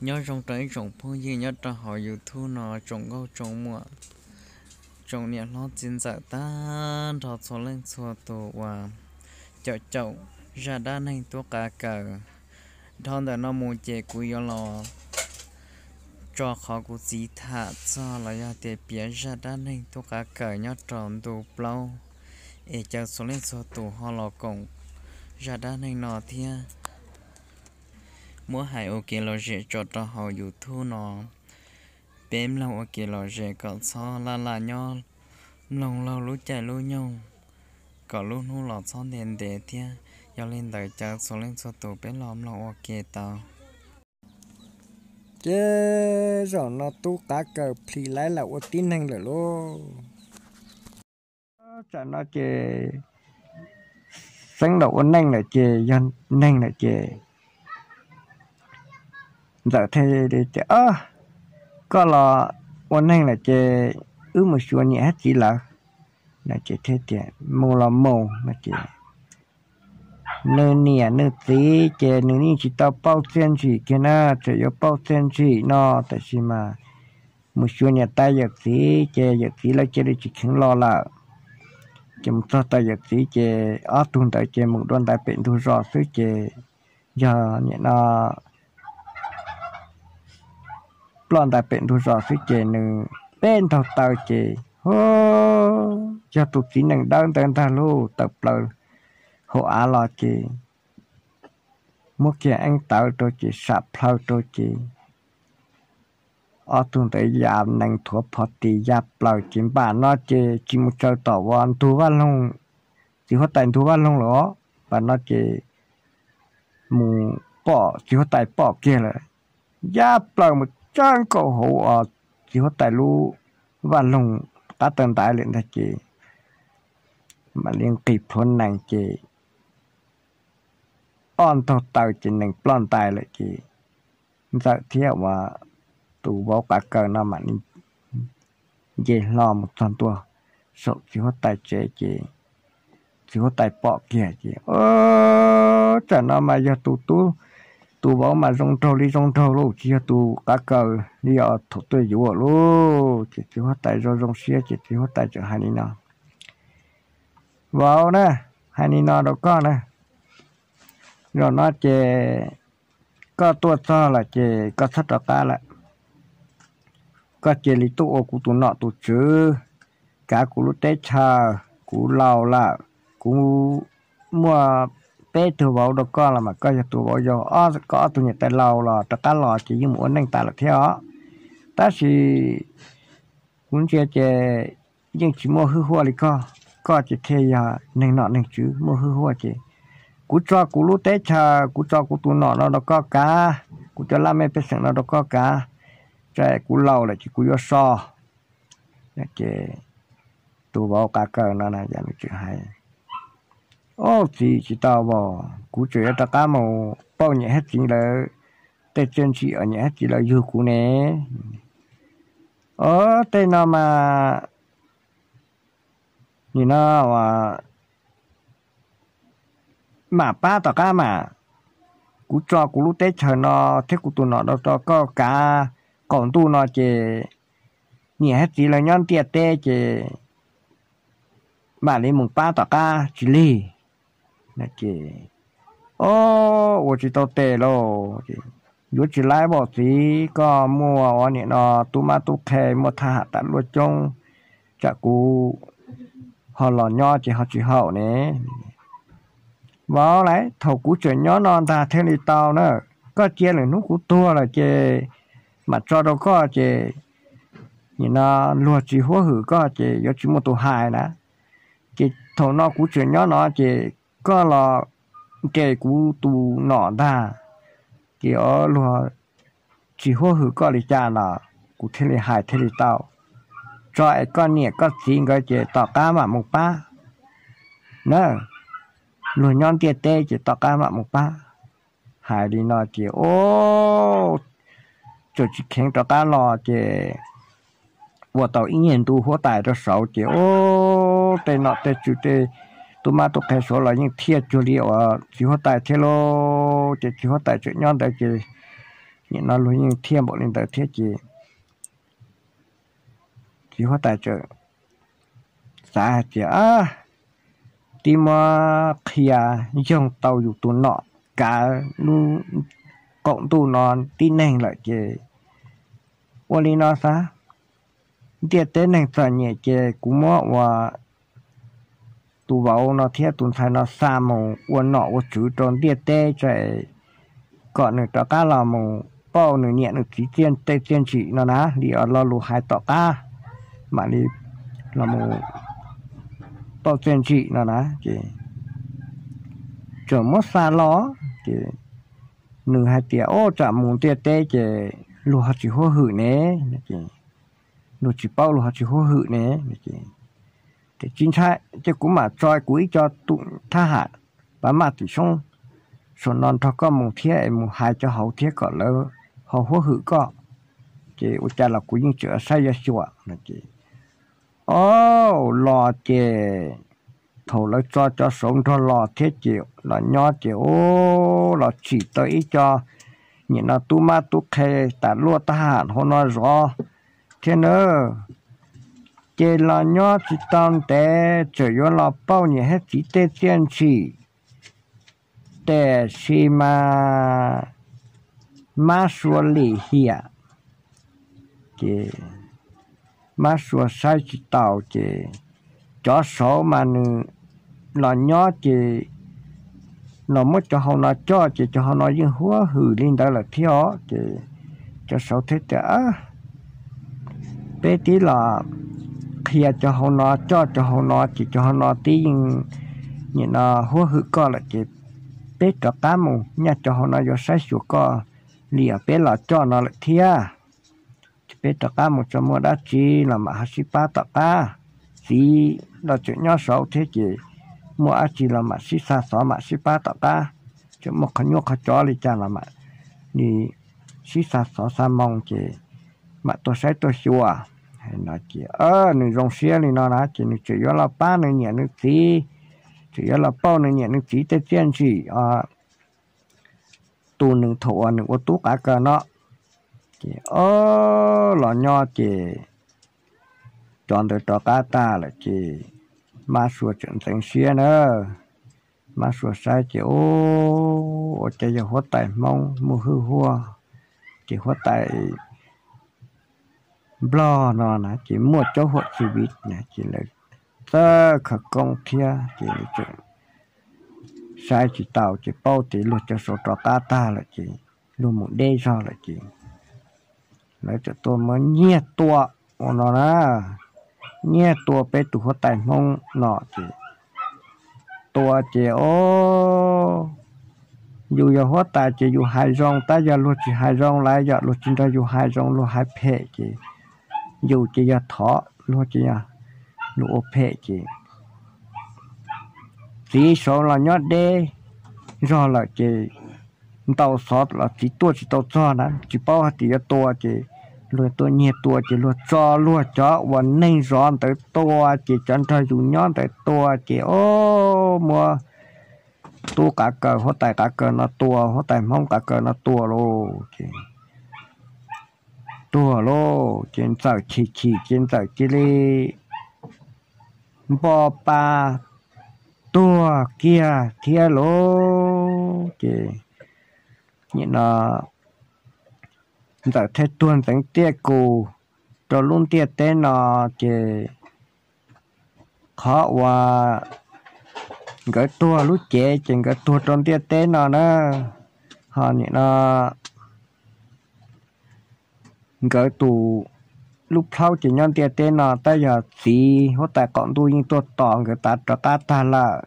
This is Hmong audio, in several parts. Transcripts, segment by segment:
Nyob zoo rau ib tsoom phooj ywg nyob rau hauv YouTube no, tsoom nkauj tsoom muam, tsoom niam hlob txiv ntxawm tag nrho txhua leej txhua tus uas caum caum zaj dab neeg tub qav kaws. Dhau ntawm no mus ces kuv yuav los tso qhov kuv txiv tham txog los yog tias piav zaj dab neeg tub qav kaws nyob rau ntu plaub, es caw txhua leej txhua tus ho los koom zaj dab neeg no thiab muab hais ua kev lom zem tso rau hauv YouTube no. Peb mloog ua kev lom zem kom txhob laj laj nyob mloog laug lub caij lub nyoog, kom lub hnub los txhob ntev ntev thiab. Yog li ntawd caw txhua leej txhua tus peb los mloog ua ke tau. Ces zaum no tub qav kaws plhis laib los ua tib neeg lawm lauj. Tam no ces xeeb los ua neej lawm ces yog neeg lawm ces ntxawm thiaj tias, Koj los ua neeg lawm ces wb mus xyuas niam thiab txiv lawv. No ces thiaj tias, Mus los mus. No ces nws niam nws txiv ces nws yeej tsis tau pauj txiaj ntsim kiag na, tseem yuav pauj txiaj ntsim no, tab sis mas mus xyuas niam tais yawm txiv ces yawm txiv lawv cia li tsis kheev los lawm. Ces mus txog tau yawm txiv ces ob tug ntawd ces mus dua ntawd pem ntug zos xwb ces yog nim no ploj ntawd pem ntug zos xwb ces nws peb ntaug taw ces, hu, yog tus txiv nees dawb ntawd ntag lauj, tawm plaws hauv av los ces muab kiag eeb tawv rau ces sam plhaw rau ces ob tug ntawd ya nees thuav phov tis ya plaws ces npam no ces tsis mus tsaws tom uas ntug vaj loog, txiv huab tais ntug vaj loog lawm. Npam no ces mus pom txiv huab tais pom kiag lawm, ya plaws mus tsawb nkaus hauv uas txiv huab tais lub vaj loog qab taw ntaiv lawm ntag ces mam li nqis plhuav nees ces ob ntaug taw ces nees ploj ntais lawm ces ntxawm thiab uas tus vauv qav kaws no mam li nce hlo mus txog ntua saum txiv huab tais tsev ces txiv huab tais pom kiag ces, Tsam no mas yog tus tub, tus vauv mas zoo nraug li zoo nraug lauj, tsis yog tus qav kaws li os, thaum tuaj yuav lauj. Ces txiv huab tais zoo zoo siab ces txiv huab tais txawm hais li no, Vauv na, hais li no rau koj na, zaum no ces koj tuaj txog lawm ces koj txhob rov qab lawm. Koj cia li tuaj ua kuv tus nom tus tswv, kav kuv lub teb chaws. Kuv laus lawm, kuv muaj peb tug vauv rau koj los mas koj yog tus vauv yau, koj ob tug niam tais laus los rov qab los ces yeej mus ua neej tas lawm thiab os. Tab sis kuv ntsia ces yeej tsis muaj hwj huaj li koj, koj ces thiaj yog neeg nom neeg tswv muaj hwj huaj ces kuv tso kuv lub teb chaws, kuv tso kuv tus nom no rau koj kav, kuv cov laj mej pej xeem no rau koj kav, tsa kuv laus lawm ces kuv yuav so. Ces tus vauv qav kaws no nws tseem hais, Au txiv, tsis tau as, kuv tseem yuav rov qab mus pauj niam thiab txiv lawv tej txiaj ntsim uas niam thiab txiv lawv yug kuv ne. Au, tej no mas nim no mam pab tom qab mas, kuv tso kuv lub teb chaws no thiab kuv tus nom rau koj kav, qaum ntuj no ces niam thiab txiv lawv nyob ntiaj teb ces mam li mus pab tom qab tsis lig. Ces, Au, ua tsis tau tes lauj, yuav tsis laib as txiv, koj muaj ua niam no tub mab tub qhe, muaj thaj ham tas luaj coob, tsam kuv ho los nyob ces ho tsis haum ne. Vauv, thaum kuv tseem nyob no ntag thiaj li tau na, koj cia lwm hnub kuv tuag lawm ces mam tso rau koj ces nim no luag tsis huab hwm koj ces yuav tsis muaj tus hais na. Ces thaum no kuv tseem nyob no ces koj los nres kuv tus nom ntag, ces luag tsis huab hwm koj li cas los kuv thiaj li hais thiaj li tau, tso es koj niam koj txiv nkawd ces tom qab mam mus pab na, luag nyob ntiaj teb ces tom qab mam mus pab. Hais li no ces, Au, tseem tsis kheev rov qab los ces ua tau ib nyuag ntu huab tais rau saud ces, Au, tej nom tej tswv tej tub mab tub qhe saud los yeej thiaj cuag li uas txiv huab tais thiab lauj. Ces txiv huab tais tseem nyob ntawd ces Nim no luag yeej thiaj npaum li ntawd thiab ces txiv huab tais txawm xav hais tias, Ab, tib muab qhia yoog tau yus tus nom kav lub qaum ntuj no tib neeg lawm ces ua li no xav, ntiaj teb neeg txom nyem ces kuv muab ua tus vauv no thiab tus ntxhais no xa mus ua nom ua tswv rau ntiaj teb tso, kom nws rov qab los mus pauj nws niam nws txiv txiaj teb txiaj ntsim no na, li lo lus hais tom qab mam li los mus pauj txiaj ntsim no na. Ces txawm muab xa los ces nws hais tias, Ub, tsam mus ntiaj teb ces luag ho tsis huab hwm ne, luag tsis paub luag ho tsis huab hwm ne. Ces tsis ntshai, ces kuv mam tso kuv ib co tus thab ham pav maj tim soob saum no nrog koj mus thiab es mus hais cov hauv thiab kom lawv ho huab hwm koj, ces ua cas los kuv yeej tseem saib yuav xyuas no ces, o, los ces thaum lawv tso cov saud nrog los thiab ces los nyob ces, o, los tsim tau ib co nim no tub mab tub qhe tas luaj thab ham hauv no zov thiab na. Ces los nyob tsis tau ntev txawm yuav los pauj niam thiab txiv tej txiaj ntsim, tiam sis mas mab sua lim hiam ces mab sua saib tsis taus ces cov saud mas nws los nyob ces los muab cov hau no coj ces cov hau no yeej huab hwm li ntawd lawm thiab os. Ces cov saud thiaj tias, Peb tib los qhia cov hau no coj cov hau no ces cov hau no tib yeej nim no huab hwm koj lawm ces peb rov qab mus nyaj cov hau no yuav saib xyuas koj li os, peb los coj no lawm thiab. Ces peb rov qab mus tso muaj dab tsi los mam ho sib pab tom qab. Txiv los tseem nyob saud thiab ces muaj dab tsi los mam sib xa xov mam sib pab tom qab. Tseem muaj qhov nyuaj qhov tsov li cas los mam li sib xa xov xa moo ces mam tuaj saib tuaj xyuas no ces nws zoo siab li no na ces nws tseem yuav los pab nws niam nws txiv, tseem yuav los pauj nws niam nws txiv tej txiaj ntsim tus nws thaum uas nws ua tub qav kaws no. Ces o, los nyob ces cov ntawd rov qab tag lawm ces mab sua tseem ntxeev siab na. Mab sua saib ces, Ub, ua cas yog huab tais Hmoob muaj hwj huaj, ces huab tais Nplog no na ces muaj caub huam txi viv na ces lawv txawj khawv koob thiab ces lawv tseem saib tsis taus ces paub tias luag cov saud rov qab tag lawm ces luag mus deb zog lawm ces lawv txawm tuaj muab nyiag tua ua no na, nyiag tua peb tus huab tais Hmoob no ces tua ces o, yus yog huab tais ces yus hais zoo, tab yog luag tsis hais zoo lawm, yog luag tsis nrog yus hais zoo luag hais phem ces yus ces yog thov, luag ces yog luag ua phem ces txiv saud los nyob deb zog lawm ces ntaus xov los txiv tuaj tsis tau txog na, tsis paub hais tias yuav tua ces luag tuaj nyiag tua ces luag tso luag cov uas neeg zov ntawd tua ces cov nrog yus nyob ntawd tua ces o, muab tub qav kaws huab tais qav kaws no tua, huab tais Hmoob qav kaws no tua lauj ces tuag lauj ces ntxawm chim chim ces ntxawm cia li npo pa tuag kiag thiab lauj ces nim no ntxawm thiaj tuag ntxeev tiaj kus rau lub ntiaj teb no ces qhov uas nkawd tuag lub cev ces nkawd tuag rau ntiaj teb no na, ho nim no nkawd tus lub plhaub ces nyob ntiaj teb no, tab yog txiv huab tais qaum ntuj yeej tuaj tos nkawd tas rov qab tag lawm.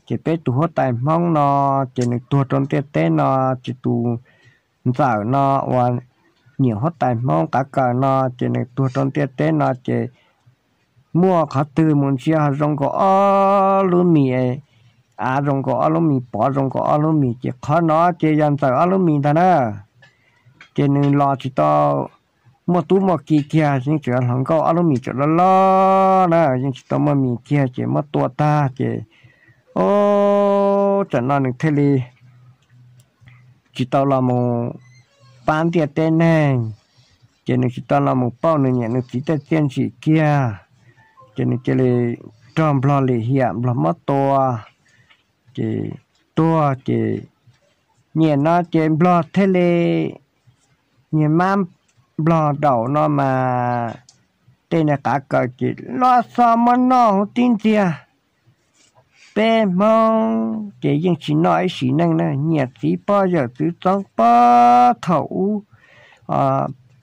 Ces peb tus huab tais Hmoob no ces nws tuag rau ntiaj teb no, ces tus ntxawm no uas niam huab tais Hmoob qav kaws no ces nws tuag rau ntiaj teb no ces muaj qhov twg mus ntsia ho zoo nkaus ob lub mis, av zoo nkaus ob lub mis, pov zoo nkaus ob lub mis ces qhov no ces yog ntxawm ob lub mis ntag na. Ces nws los tsis tau muaj tub muaj ki kiag, yeej tseem hluas nkauj ob lub mis tseem loj loj na, yeej tsis tau muaj mis kiag ces muab tua tag ces o, tsam no nws thiaj li tsis tau los mus pab ntiaj teb neeg, ces nws tsis tau los mus pauj nws niam nws txiv tej txiaj ntsim kiag, ces nws cia li raug nplog lim hiam nplog muab tua, ces tuag ces nyiam no ces nplog thiaj li, nyiam mab nplog daum no mas tej niag qav kaws ces los xo muab noj huv tib ntxiag. Peb Hmoob ces yeej tsis noj ib sim neej na, nyiam txiv pog yawm txwv txoob pog thaum ub,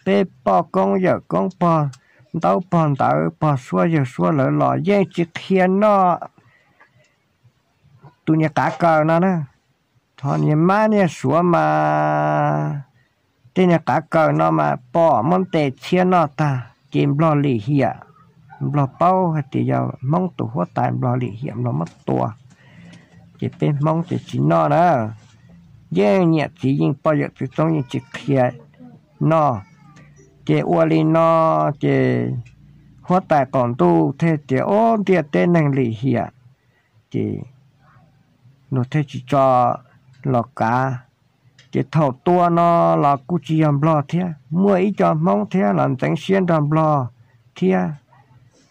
peb poj koob yawm koob pog ntaub pog ntawv pog suab yawg suab lawv los yeej tsis qhia noj tus niag qav kaws no na. Tho niag mab niag suav mas tej niag qav kaws no mas pom muab ntes txhiab noj tag ces nplog lim hiam, nplog paub hais tias yog Hmoob tus huab tais nplog lim hiam nplog muab tua, ces peb Hmoob ces tsis noj na. Yeej nyiam txiv yeej pog yawm txwv txoob yeej tsis qhia noj. Ces ua li no ces huab tais qaum ntuj thiaj tias, Ob, ntiaj teb neeg lim hiam. Ces luag thiaj tsis tso los kav. Ces thaum tua no los kuj tsis yog nplog thiab, muaj ib co Hmoob thiab los ntxeev siab nrog nplog thiab.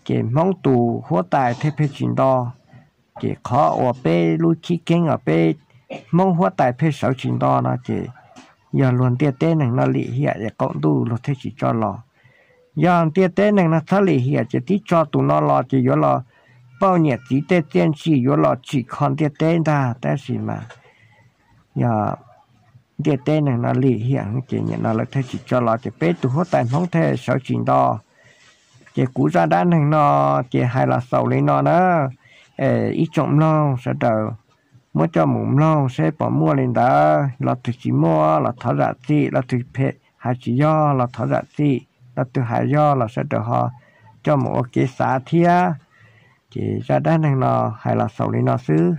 Ces Hmoob tus huab tais thiaj pheej tsis nto. Ces qhov uas peb lub khib keeb uas peb Hmoob huab tais pheej sawv tsis nto no ces yog luag ntiaj teb neeg no lim hiam es qaum ntuj luag thiaj tsis tso los. Yog ntiaj teb neeg no txhob lim hiam ces twb tso tus no los ces yuav los pauj niam txiv tej txiaj ntsim, yuav los tsim kho ntiaj teb ntag. Tab sis mas yog ntiaj teb neeg no lim hiam ces nim no lawv thiaj tsis tso los ces peb tus huab tais Hmoob thiaj sawv tsis nto. Ces kuv zaj dab neeg no ces hais los xaus li no na. Ib tsoom mloog sawv daws muab coj mus mloog seb puas muaj li ntawd, los twg tsis muaj los thov zam txim, los twg phem hais tsis yog los thov zam txim, los twg hais yog los sawv daws ho coj mus ua kev xav thiab. Ces zaj dab neeg no hais los xaus li no xwb.